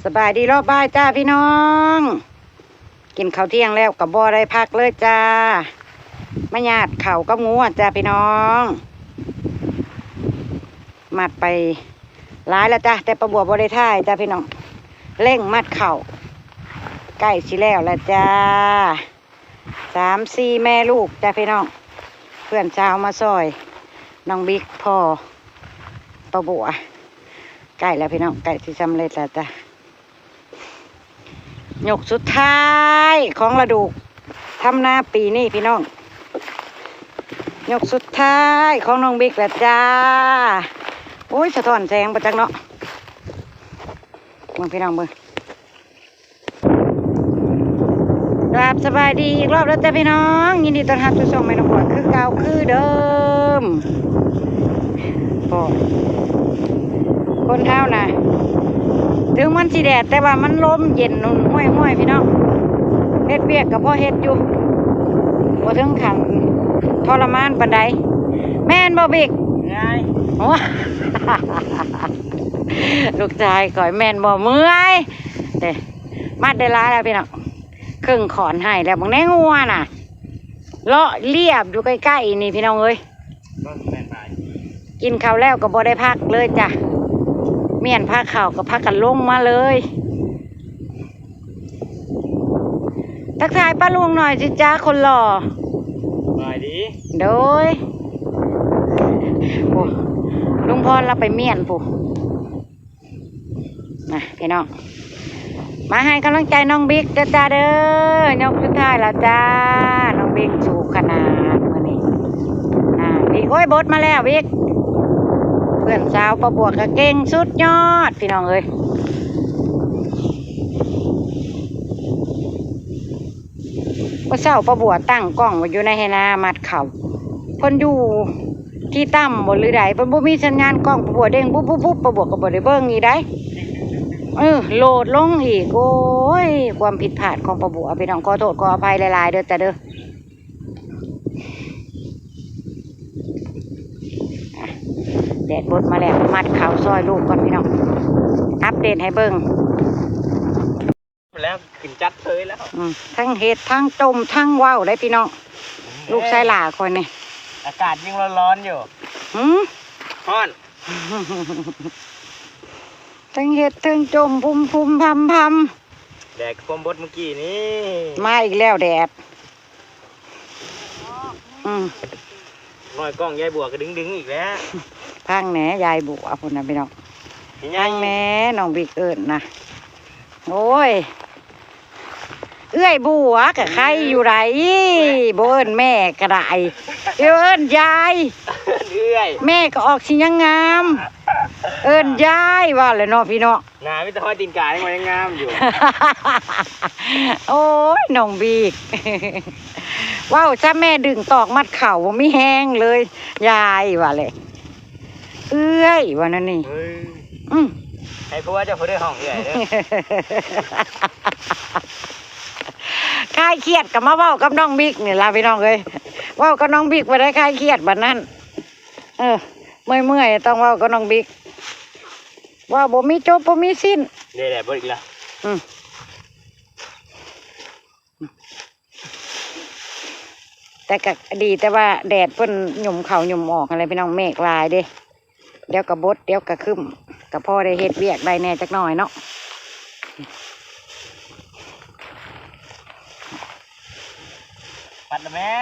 ສະບາຍດີຮອບບ່າຍຈ້າພີ່ນ້ອງ, ກິນເຂົ້າທ່ຽງແລ້ວກໍບໍ່ໄດ້ພັກເລີຍຈ້າ, ມາຍາດເຂົ້າກັບງົວຈ້າພີ່ນ້ອງ. ມັດໄປຫຼາຍແລ້ວຈ້າ ແຕ່ປ້າບົວບໍ່ໄດ້ຖ່າຍຈ້າພີ່ນ້ອງ, ເລັ່ງມັດເຂົ້າ ໃກ້ຊິແລ້ວແລ້ວຈ້າ. ສາມສີ່ແມ່ລູກຈ້າພີ່ນ້ອງ, ເພື່ອນສາວມາຊ່ອຍ ນ້ອງບິກ ພໍ່ປ້າບົວ. ໃກ້ແລ້ວພີ່ນ້ອງ, ໃກ້ຊິສຳເລັດແລ້ວຈ້າ. ຍົກສຸດທ້າຍຂອງລະດູທຳນາປີນີ້ພີ່ນ້ອງ, ຍົກສຸດທ້າຍຂອງນ້ອງບິກແລ້ວຈ້າ. ໂອ້ຍ ສະທ້ອນແສງບໍ່ຈັກເນາະ, ເບິ່ງພີ່ນ້ອງເບິ່ງ. ກາບສະບາຍດີອີກຮອບແລ້ວຈ້າພີ່ນ້ອງ, ຍິນດີຕ້ອນຮັບສູ່ຊ່ອງແມ່ນ້ອງບົວຄືເກົ່າຄືເດີມ. ໂອ້ ຄົນເຮົານະ ເຖິງມັນຊິແດດ ແຕ່ວ່າມັນລົມເຢັນຮຸ່ນຫ້ວຍໆ ພີ່ນ້ອງ, ເຮັດວຽກກໍພໍເຮັດຢູ່, ບໍ່ເຖິງຂັ້ນທໍລະມານປານໃດ. ແມ່ນບໍ່ບິກ? ໂອ້ ລູກຊາຍຂ້ອຍແມ່ນບໍ່ເມື່ອຍເດ້. ມັດໄດ້ຫຼາຍແລ້ວພີ່ນ້ອງ, ເຄິ່ງຂອນໄຮ່ແລ້ວ. ເບິ່ງແດ່ງົວນະ ເລາະລຽບຢູ່ໃກ້ໆນີ້ພີ່ນ້ອງເອີຍ. ກິນເຂົ້າແລ້ວກໍບໍ່ໄດ້ພັກເລີຍຈ້າ, ມ້ຽນພາເຂົ້າກໍພາກັນລົງມາເລີຍ. ທັກທາຍປ້າລຸງໜ້ອຍຊິຈ້າ ຄົນຫຼໍ່. ສະບາຍດີ. ໂດຍ. ໂອ້ ລຸງພອນລາວໄປມ້ຽນພຸ້ນ. ມາພີ່ນ້ອງ ມາໃຫ້ກຳລັງໃຈນ້ອງບິກເດີຈ້າເດີ, ຍົກສຸດທ້າຍແລ້ວຈ້າ. ນ້ອງບິກສູ້ຂະໜາດມື້ນີ້ນະບິກ. ໂອ້ຍ ບົດມາແລ້ວບິກ, ເພື່ອນສາວປ້າບົວກໍເກັ່ງສຸດຍອດ ພີ່ນ້ອງເອີຍ. ມື້ເຊົ້າປ້າບົວຕັ້ງກ້ອງໄວ້ຢູ່ໃນໄຮ່ນາມັດເຂົ້າ, ເພິ່ນຢູ່ທີ່ຕ່ຳບໍ່ຫຼືໃດ ເພິ່ນບໍ່ມີສັນຍານກ້ອງ, ປ້າບົວເດ້ງປຸບໆໆ ປ້າບົວກໍບໍ່ໄດ້ເບິ່ງອີກໃດ. ເອີ ໂຫຼດລົງອີກ. ໂອ້ຍ ຄວາມຜິດພາດຂອງປ້າບົວ ພີ່ນ້ອງ, ຂໍໂທດຂໍອະໄພຫຼາຍໆເດີຈ້າເດີ. ອ່ະ ແດດບົດມາແລ້ວ, ມັດເຂົ້າຊ່ອຍລູກກ່ອນ ພີ່ນ້ອງ, ອັບເດດໃຫ້ເບິ່ງ. ແລ້ວຂຶ້ນຈັດເລີຍແລ້ວ. ອືມ ທັງເຮັດ ທັງຈົ່ມ ທັງເວົ້າໄດ໋ພີ່ນ້ອງ. ອືມ ລູກຊາຍຫຼ້າຂ້ອຍນີ້ ອາກາດຍິ່ງຮ້ອນໆຢູ່. ຫືມ ຮ້ອນ. ທັງເຮັດ ທັງຈົ່ມ ພຸມໆ ພຳໆ. ແດດຄວາມບົດມື້ກີ້ນີ້ ມາອີກແລ້ວແດດ. ອືມ ນ້ອຍກ້ອງຍາຍບົວກໍດຶງໆອີກແລ້ວ. ພັງແດ່ຍາຍບົວພຸ້ນນະພີ່ນ້ອງ, ພັງແດ່ນ້ອງບິກເອີ້ນນະ. ໂອ້ຍ ເອື້ອຍບົວກໍໄຄຢູ່ໃດ໋, ບໍ່ເອີ້ນແມ່ກໍໄດ້, ເອີ້ນຍາຍ. ເອື້ອຍ ແມ່ກໍອອກຊິຍັງງາມ, ເອີ້ນຍາຍວ່າແຫຼະເນາະພີ່ນ້ອງ. ໜ້າມີແຕ່ຮອຍຕີນກາ ຍັງວ່າຍັງງາມຢູ່. ໂອ້ຍ ນ້ອງບິກ ເວົ້າຊະແມ່ດຶງຕອກມັດເຂົ້າບໍ່ມີແຮງເລີຍ ຍາຍວ່າແຫຼະ. ເອື້ອຍວ່ານັ້ນນີ້. ເອີ ອືມ ໃຫ້ຜົວເຈົ້າຜູ້ໃດຮ້ອງເອື້ອຍເດີ. ຄາຍຄຽດກໍມາເວົ້າກັບນ້ອງບິກນີ້ລະພີ່ນ້ອງເອີຍ, ເວົ້າກັບນ້ອງບິກບໍ່ໄດ້ຄາຍຄຽດບັດນັ້ນ. ເອີ ເມື່ອຍໆຕ້ອງເວົ້າກັບນ້ອງບິກ, ເວົ້າບໍ່ມີຈົບບໍ່ມີສິ້ນ. ເດ້ແຫຼະ ເບິດອີກແລ້ວ. ອືມ ແຕ່ກໍດີແຕ່ວ່າແດດເພິ່ນຫຍຸ່ມເຂົ້າຫຍຸ່ມອອກຫັ້ນແຫຼະພີ່ນ້ອງ, ເມກຫຼາຍເດ້. ດຽວກໍບົດ ດຽວກໍຄຶ້ມ, ກໍພໍໄດ້ເຮັດວຽກໄດ້ແດ່ຈັກໜ້ອຍເນາະ. ປັດລະແມ່.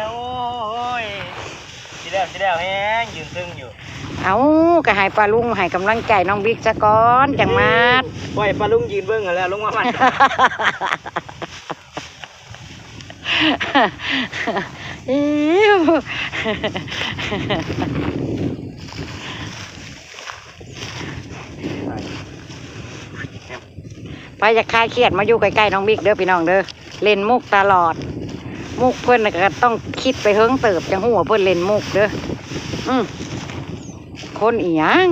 ໂອ້ຍ ຊິແລ້ວ ຊິແລ້ວແຮງ ຢືນເທິງຢູ່. ເອົ້າ ກໍໃຫ້ປ້າລຸງໃຫ້ກຳລັງໃຈນ້ອງບິກຊະກ່ອນ ຈັ່ງມາດ. ປ່ອຍປ້າລຸງຢືນເບິ່ງຫັ້ນແຫຼະ ລົງມາມັດ. ໃຜຢາກຄາຍຄຽດມາຢູ່ໃກ້ໆນ້ອງບິກເດີພີ່ນ້ອງເດີ, ຫຼິ້ນມຸກຕະຫຼອດ. ມຸກເພິ່ນນະກໍຕ້ອງຄິດໄປເຫິງເຕີບ ຈັ່ງຮູ້ວ່າເພິ່ນຫຼິ້ນມຸກເດີ. ອືມ ຄົນອີ່ຫຍັງ?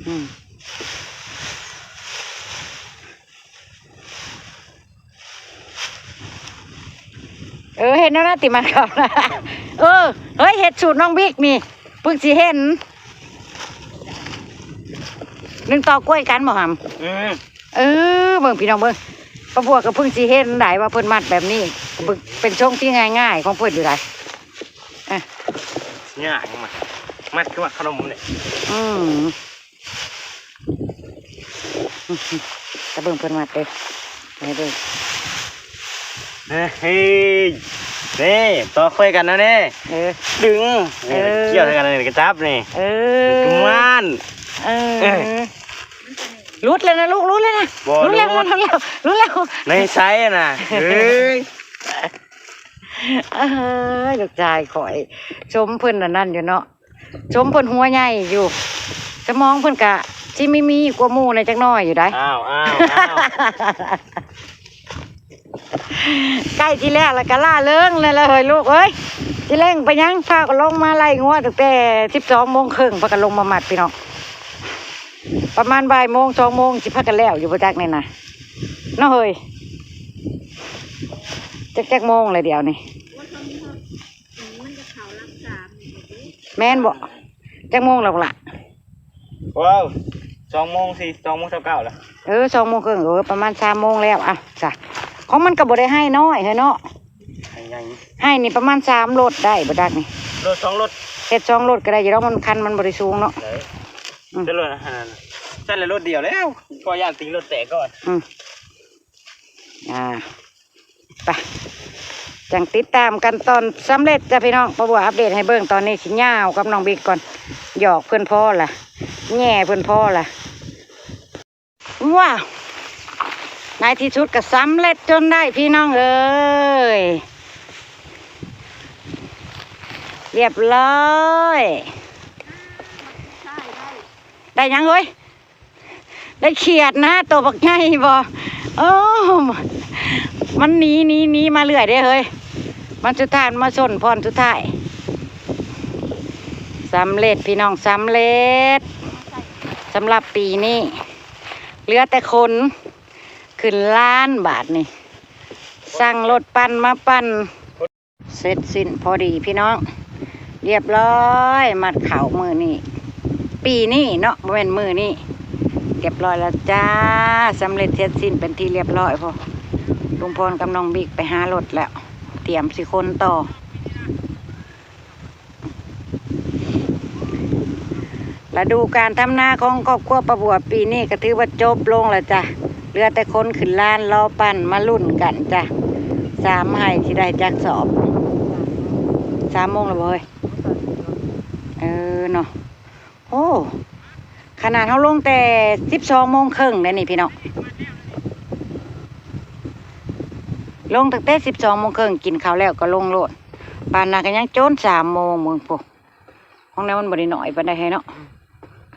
ອືມ ເອີ ເຮັດແນວນັ້ນຕິ ມັນເຂົ້ານະ. ເອີ ເຮີ້ຍ ເຮັດສູດນ້ອງບິກນີ້ ເພິ່ງຊິເຫັນ. ໜຶ່ງຕໍກ້ວຍກັນບໍ່ຫຳ? ອືມ ເອີ ເບິ່ງພີ່ນ້ອງເບິ່ງ ປ້າບົວກໍເພິ່ງຊິເຫັນໄດ໋ວ່າເພິ່ນມັດແບບນີ້ ເປັນຊົງທີ່ງ່າຍໆຂອງເພິ່ນຢູ່ໄດ໋. ອ່ະ ຍາກມັດ ມັດຄືມັດຂະໜົມນີ້. ອືມ ຕາເບິ່ງເພິ່ນມັດເດີ້ ໃຫ້ເບິ່ງ. ເຮີ້ຍ ນີ້ ຕໍ່ຄ່ອຍກັນນະນີ້. ເອີ ດຶງ ນີ້ ເອີ ກ່ຽວໃສ່ກັນນີ້ ກະຈັບນີ້. ເອີ ກະມານ. ເອີ ເອີ ຫຼຸດແລ້ວນະລູກ ຫຼຸດແລ້ວນະ. ບໍ່ ຫຼຸດແລ້ວ ຫຼຸດ ຫຼຸດແລ້ວ ຫຼຸດແລ້ວ ໃນໃສນະ. ເອີຍ ເອີຍ ລູກຊາຍຂ້ອຍ ຊົມເພິ່ນອັນນັ້ນຢູ່ເນາະ. ຊົມເພິ່ນຫົວໃຫຍ່ຢູ່ ສະໝອງເພິ່ນກະຊິມີ ມີກວ່າໝູ່ແດ່ຈັກໜ້ອຍຢູ່ໄດ໋. ອ້າວ ອ້າວ ອ້າວ ໃກ້ຊິແລ້ວລະກະລ່າເລີງແລ້ວເຮີ້ຍລູກເອີຍ. ຊິເລັ່ງໄປຫຍັງ ພາກັນລົງມາໄລ່ງົວຕັ້ງແຕ່ສິບສອງໂມງເຄິ່ງ ພາກັນລົງມາມັດພີ່ນ້ອງ. ປະມານບ່າຍໂມງ ສອງໂມງ ຊິພາກັນແລ້ວຢູ່ບໍ່ຈັກນີ້ນະ ເນາະເຮີ້ຍ. ຈັກ ຈັກໂມງແລ້ວດຽວນີ້? ມັນຈະເຂົ້າຫຼັກສາມນີ້ ແມ່ນບໍ່? ຈັກໂມງແລ້ວລະ? ວ້າວ ສອງໂມງສີ່ ສອງໂມງຊາວເກົ້າລະ. ເອີ ສອງໂມງເຄິ່ງ ເອີ ປະມານສາມໂມງແລ້ວ. ອ່ະ ຊະ ຂອງມັນກໍບໍ່ໄດ້ໄຮ່ນ້ອຍເຮີ້ຍເນາະ ໄຮ່ໃຫຍ່ ໄຮ່ນີ້ປະມານສາມລົດໄດ້ບໍ່ຈັກນີ້. ລົດສອງລົດ ເຮັດສອງລົດກໍໄດ້ຢູ່ດອກ ມັນ ຄັນມັນບໍ່ໄດ້ສູງເນາະ. ອືມ ແຕ່ລົດຫັ້ນ ຊັ້ນລະລົດດຽວແລ້ວ ກໍຢ້ານຕີນລົດແຕກກ່ອນ. ອືມ ອ່າ ໄປ ຈັ່ງຕິດຕາມກັນຕອນສຳເລັດຈ້າພີ່ນ້ອງ. ປ້າບົວອັບເດດໃຫ້ເບິ່ງ ຕອນນີ້ຊິຍາວກັບນ້ອງບິກກ່ອນ ຫຍອກເພິ່ນພໍລະ ແຍ່ເພິ່ນພໍລະ. ວ້າວ ໃນທີ່ສຸດກໍສຳເລັດຈົນໄດ້ພີ່ນ້ອງເອີຍ ລຽບລ້ອຍ. ໄດ້ຫຍັງເຮີ້ຍ? ໄດ້ຂຽດນະ ໂຕບັກໃຫຍ່ບໍ່? ໂອ້ ມັນໜີ ໜີ ໜີມາເລື້ອຍເດ້ເຮີ້ຍ. ມັນສຸດທ້າຍ ມັນມາຊົນບ່ອນສຸດທ້າຍ. ສຳເລັດພີ່ນ້ອງ ສຳເລັດ ສຳລັບປີນີ້ ເຫຼືອແຕ່ຂົນຂຶ້ນລານບາດນີ້. ສັ່ງລົດປັ່ນມາປັ່ນ. ເສັດສິ້ນພໍດີພີ່ນ້ອງ ລຽບລ້ອຍ ມັດເຂົ້າມື້ນີ້ ປີນີ້ເນາະ ບໍ່ແມ່ນມື້ນີ້ ລຽບລ້ອຍແລ້ວຈ້າ. ສຳເລັດເສັດສິ້ນເປັນທີ່ລຽບລ້ອຍ. ພໍ່ ລຸງພອນກັບນ້ອງບິກໄປຫາລົດແລ້ວ ຕຽມຊິຂົນຕໍ່. ລະດູການທຳນາຂອງຄອບຄົວປ້າບົວປີນີ້ກໍຖືວ່າຈົບລົງແລ້ວຈ້າ ເຫຼືອແຕ່ຂົນຂຶ້ນລານ ລໍປັ່ນ ມາລຸ້ນກັນຈ້າ ສາມໄຮ່ຊິໄດ້ຈັກສອບ. ສາມໂມງແລ້ວບໍ່ເຮີ້ຍ? ເອີເນາະ. ໂອ້ ຂະໜາດເຮົາລົງແຕ່ສິບສອງໂມງເຄິ່ງເດ້ນີ້ພີ່ນ້ອງ ລົງຕັ້ງແຕ່ສິບສອງໂມງເຄິ່ງ ກິນເຂົ້າແລ້ວກໍລົງໂລດ. ປານນັ້ນກໍຍັງຈົນສາມໂມງ ເບິ່ງພຸ້ນ. ຂອງແນວມັນບໍ່ໄດ້ໜ້ອຍປານໃດເນາະ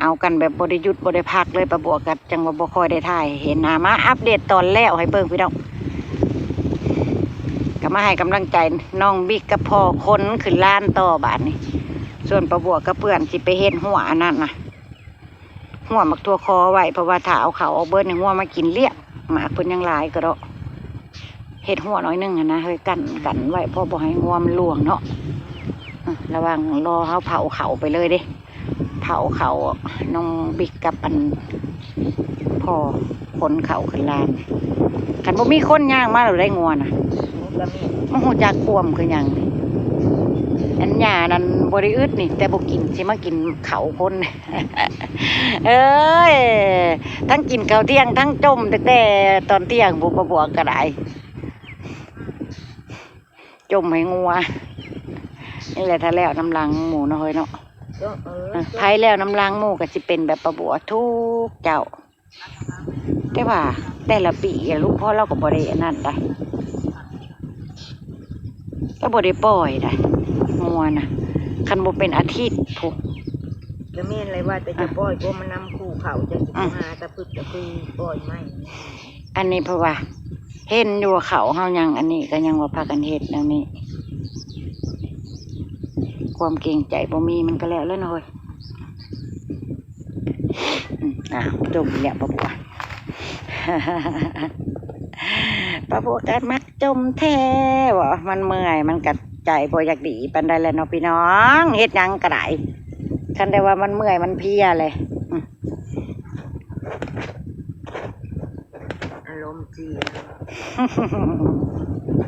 ເອົາກັນແບບບໍ່ໄດ້ຢຸດບໍ່ໄດ້ພັກເລີຍ. ປ້າບົວກໍຈັ່ງວ່າບໍ່ຄ່ອຍໄດ້ຖ່າຍໃຫ້ເຫັນນະ ມາອັບເດດຕອນແລ້ວໃຫ້ເບິ່ງພີ່ນ້ອງ ກໍມາໃຫ້ກຳລັງໃຈນ້ອງບິກກັບພໍ່ຂົນຂຶ້ນລານຕໍ່ບາດນີ້. ສ່ວນປ້າບົວກັບເພື່ອນຊິໄປເຮັດຮົ້ວອັນນັ້ນນະ ຮົ້ວໝາກຖົ່ວຄໍໄວ້ ເພາະວ່າຖ້າເອົາເຂົ້າອອກເບິດນີ້ ງົວມາກິນລຽບ. ໝາກເພິ່ນຍັງຫຼາຍກະເດາະ ເຮັດຮົ້ວໜ້ອຍໜຶ່ງຫັ້ນນະເຮີ້ຍ ກັນ ກັນໄວ້ ເພາະບໍ່ໃຫ້ງົວມັນລ່ວງເນາະ. ເອີ ລະຫວ່າງລໍເຮົາເຜົາເຂົ້າໄປເລີຍເດ້ ເຜົາເຂົ້າ ນ້ອງບິກກັບອັນພໍ່ຂົນເຂົ້າຂຶ້ນລານ. ຄັນບໍ່ມີຄົນຍ່າງມາແລ້ວໄດ້ງົວນະ ມັນຮູ້ຈັກຄວາມຄືຫຍັງ. ອັນຫຍ້ານັ້ນບໍ່ໄດ້ອຶດນີ້ ແຕ່ບໍ່ກິນ ຊິມາກິນເຂົ້າຄົນ. ເອີຍ ທັງກິນເຂົ້າທ່ຽງ ທັງຈົ່ມຕັ້ງແຕ່ຕອນທ່ຽງພຸ້ນ ປ້າບົວກໍໄດ້ ຈົ່ມໃຫ້ງົວ. ນີ້ແຫຼະ ຖ້າແລ້ວນຳຫຼັງໝູ່ເນາະເຮີ້ຍເນາະ ເອີ ເອີ ເອີ ໃຜແລ້ວນຳຫຼັງໝູ່ກໍຊິເປັນແບບປ້າບົວທຸກເຈົ້າ. ແຕ່ວ່າແຕ່ລະປີລຸງພອນລາວກໍບໍ່ໄດ້ອັນນັ້ນໃດ໋ ລາວບໍ່ໄດ້ປ່ອຍໃດ໋ ງົວນະ ຄັນບໍ່ເປັນອາທິດພຸ້ນ. ກໍແມ່ນແຫຼະ ວ່າແຕ່ຈະປ່ອຍ ອ່ະ ພວກມັນນຳຄູ່ເຂົ້າ ຈັ່ງຊິ ອືມ ຫາຕະພຶດຕະພືປ່ອຍໃໝ່. ອັນນີ້ເພາະວ່າເຫັນຢູ່ວ່າເຂົາເຮົາຍັງ ອັນນີ້ກໍຍັງວ່າພາກັນເຮັດແນວນີ້ ຄວາມເກງໃຈບໍ່ມີ ມັນກໍແລ້ວແລ້ວເນາະເຮີ້ຍ. ອືມ ອ້າວ ຈົ່ມແລ້ວປ້າບົວ ປ້າບົວກໍມັກຈົ່ມແທ້ເວົ້າ ມັນເມື່ອຍ ມັນກໍ ໃຈບໍ່ຢາກດີປານໃດແຫຼະເນາະພີ່ນ້ອງ ເຮັດຫຍັງກໍໄດ້ ຄັນແຕ່ວ່າມັນເມື່ອຍມັນເພຍແຫຼະ ອືມ ອາລົມເສຍ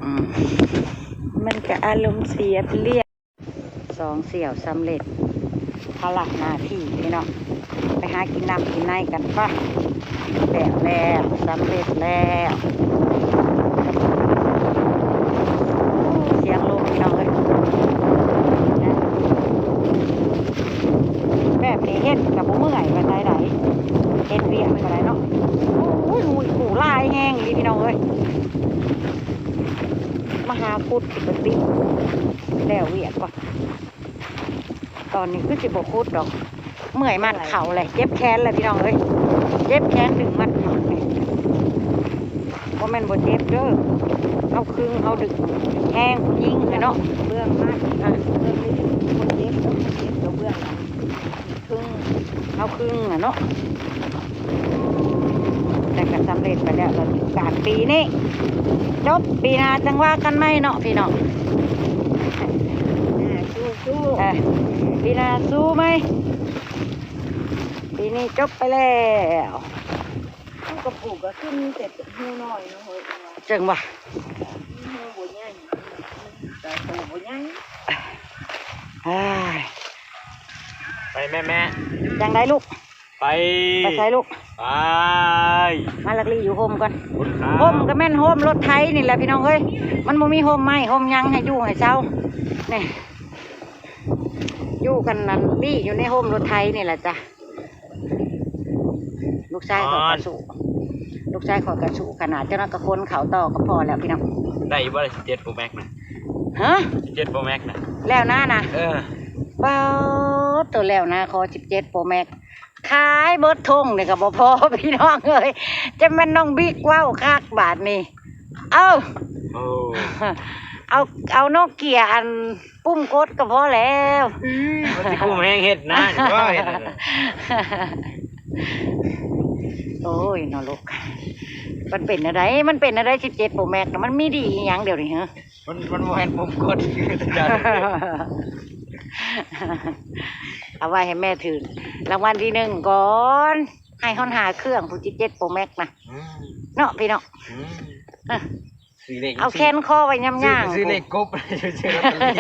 ອືມ ມັນກໍອາລົມເສຍໄປເລື້ອຍ. ສອງສ່ຽວສຳເລັດພາລະໜ້າທີ່ພີ່ນ້ອງ ໄປຫາກິນນ້ຳກິນໃນກັນປະ ແລ້ວແລ້ວ ສຳເລັດແລ້ວ ໂອ້ ສຽງລົມພີ່ນ້ອງເອີຍ ແບບນີ້ເຮັດກໍບໍ່ເມື່ອຍປານໃດໃດ ເຮັດວຽກກໍໄດ້ເນາະ ໂອ້ຍ ງຸຍກູ່ຫຼາຍແຮງອີ່ຫຼີພີ່ນ້ອງເອີຍ ມາຫາຂຸດປົກກະຕິ ແລ້ວວຽກວ່າ ຕອນນີ້ຄືຊິບໍ່ຂຸດດອກ ເມື່ອຍມັດເຂົ້າແຫຼະ ເຈັບແຂນແຫຼະພີ່ນ້ອງເອີຍ ເຈັບແຂນດຶງມັດເຂົ້ານີ້ ບໍ່ແມ່ນບໍ່ເຈັບເດີ ເຮົາຄຶງເຮົາດຶງແຮງຜູ້ຍິງຫັ້ນເນາະ ເບື້ອງມັດ ອາ ເບື້ອງນີ້ບໍ່ເຈັບເດີ ບໍ່ເຈັບດອກ ເບື້ອງ ຄຶງ ເຮົາຄຶງນະເນາະ ແຕ່ກໍສຳເລັດໄປແລ້ວ ລະດູການປີນີ້ຈົບ ປີໜ້າຈັ່ງວ່າກັນໃໝ່ເນາະພີ່ນ້ອງ ອ່າ ສູ້ໆ ເອີ ປີໜ້າສູ້ໃໝ່ ປີນີ້ຈົບໄປແລ້ວ ເຮົາກໍປູກກໍຂຶ້ນມີແຕ່ຮູນ້ອຍເນາະເຮີ້ຍ ຈັ່ງວ່າ ຮູບໍ່ໃຫຍ່ ແຕ່ໂຕບໍ່ໃຫຍ່ ອ້າຍ ໄປແມ່ໆ ຈັ່ງໃດລູກ ໄປ ໄປໃສລູກ ໄປ ມາລັກລີຢູ່ຮົ່ມກ່ອນ ພຸ້ນຄະ ຮົ່ມກໍແມ່ນຮົ່ມລົດໄຖນີ້ແຫຼະພີ່ນ້ອງເອີຍ ມັນບໍ່ມີຮົ່ມໄມ້ຮົ່ມຫຍັງໃຫ້ຢູ່ໃຫ້ເຊົາ ນີ້ ຢູ່ກັນນັ້ນລີ້ຢູ່ໃນຮົ່ມລົດໄຖນີ້ແຫຼະຈ້ະ ລູກຊາຍຂ້ອຍກໍສູ້ ລູກຊາຍຂ້ອຍກໍສູ້ຂະໜາດ ເຈົ້ານັ້ນກໍຂົນເຂົ້າຕໍ່ກໍພໍແລ້ວພີ່ນ້ອງ ໄດ້ຢູ່ບໍ່ ສິບເຈັດໂປຣແມັກນະ ຮະ ສິບເຈັດໂປຣແມັກນະ ແລ້ວນານະ ເອີ ປາດໂຕ ແລ້ວນາຂໍສິບເຈັດໂປຣແມັກ ຂາຍເບິດທົ່ງນີ້ກໍບໍ່ພໍພີ່ນ້ອງເອີຍ ຈະແມ່ນນ້ອງບິກເວົ້າຄັກບາດນີ້ ເອີ ໂອ້ ເອົາ ເອົາໂນເກຍອັນປຸ່ມກົດກໍພໍແລ້ວ ອືມ ມັນຊິກຸ້ມແຮງເຮັດນະ ວ່າເຮັດນັ້ນນະ ໂອ້ຍເນາະລູກ ມັນເປັນແນວໃດ ມັນເປັນແນວໃດ ສິບເຈັດໂປຣແມັກນະ ມັນມີດີອີ່ຫຍັງດຽວນີ້ເຮີ ມັນ ມັນບໍ່ແມ່ນປຸ່ມກົດ ເອົາໄວ້ໃຫ້ແມ່ຖືກລາງວັນທີໜຶ່ງກ່ອນ ໃຫ້ຮອດຫ້າເຄື່ອງພຸ້ນ ສິບເຈັດໂປຣແມັກນະ ອືມ ເນາະພີ່ນ້ອງ ອືມ ເອີ ຊື້ເລກ ເອົາແຂນຄໍໄວ້ຍາມຍ່າງ ຊື້ເລກກົບ ຊື້ລອດເຕີຣີ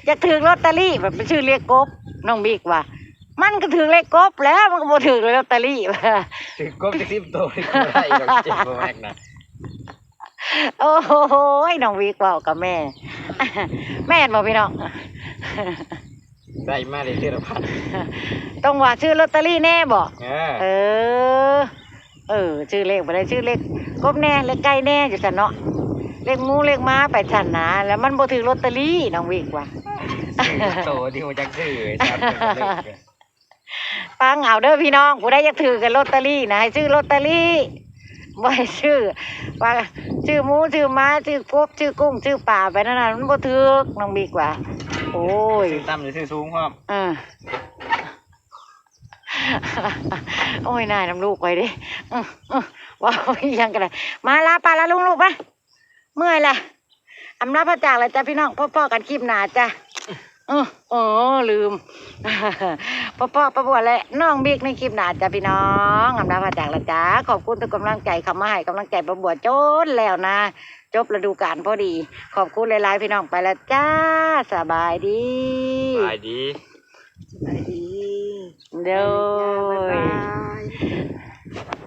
ຢາກຖືກລອດເຕີຣີ ແບບໄປຊື້ເລກກົບ ນ້ອງບິກວ່າ ມັນກໍຖືກເລກກົບແລ້ວ ມັນກໍບໍ່ຖືກລອດເຕີຣີ ຖືກກົບຈັກສິບໂຕນີ້ກໍບໍ່ໄດ້ດອກ ເຈັດໂປຣແມັກນະ ໂອ້ຍ ນ້ອງວິກເວົ້າກັບແມ່ ແມ່ນບໍ່ພີ່ນ້ອງ? ໄດ້ມາເລີຍເທື່ອລະພັນ ຕ້ອງວ່າຊື້ລອດເຕີຣີແດ່ບໍ? ເອີ ເອີ ເອີ ຊື້ເລກບໍ່ໄດ້ ຊື້ເລກກົບແດ່ ເລກໄກ່ແດ່ ຈັ່ງຊັ້ນເນາະ ເລກໝູເລກໝາໄປຊັ້ນນະ ແລ້ວມັນບໍ່ຖືກລອດເຕີຣີ ນ້ອງວິກວ່າ ຊື້ໂຕທີ່ບໍ່ຈັກຊື້ ສາມໂຕເລກ ຟັງເອົາເດີພີ່ນ້ອງ ຜູ້ໃດຢາກຖືກກັນລອດເຕີຣີນະ ໃຫ້ຊື້ລອດເຕີຣີ ບໍ່ໃຫ້ຊື້ວ່າຊື້ໝູຊື້ໝາ ຊື້ກົບ ຊື້ກຸ້ງ ຊື້ປາໄປນັ້ນນະ ມັນບໍ່ຖືກ ນ້ອງບິກວ່າ ໂອ້ຍ ຊື້ຕ່ຳ ຊື້ສູງພ້ອມ ເອີ ໂອ້ຍ ນາຍນຳລູກຂ້ອຍເດ້ ເອີ ເອີ ເວົ້າອີ່ຫຍັງກໍໄດ້ ມາລາປ້າລາລຸງລູກມາ ເມື່ອຍແຫຼະ ອຳລາພາຈາກແລ້ວຈ້າພີ່ນ້ອງ ພໍ້ໆກັນຄລິບໜ້າຈ້າ ເອີ ເອີ ລືມ ພໍ້ໆປ້າບົວ ແລະ ນ້ອງບິກໃນຄລິບໜ້າຈ້າພີ່ນ້ອງ ອຳລາພາຈາກແລ້ວຈ້າ ຂອບຄຸນທຸກກຳລັງໃຈ ເຂົ້າມາໃຫ້ກຳລັງໃຈປ້າບົວຈົນແລ້ວນາ ຈົບລະດູການພໍດີ ຂອບຄຸນຫຼາຍໆພີ່ນ້ອງ ໄປແລ້ວຈ້າ ສະບາຍດີ ສະບາຍດີ ສະບາຍດີ ໂດຍ ບາຍບາຍ.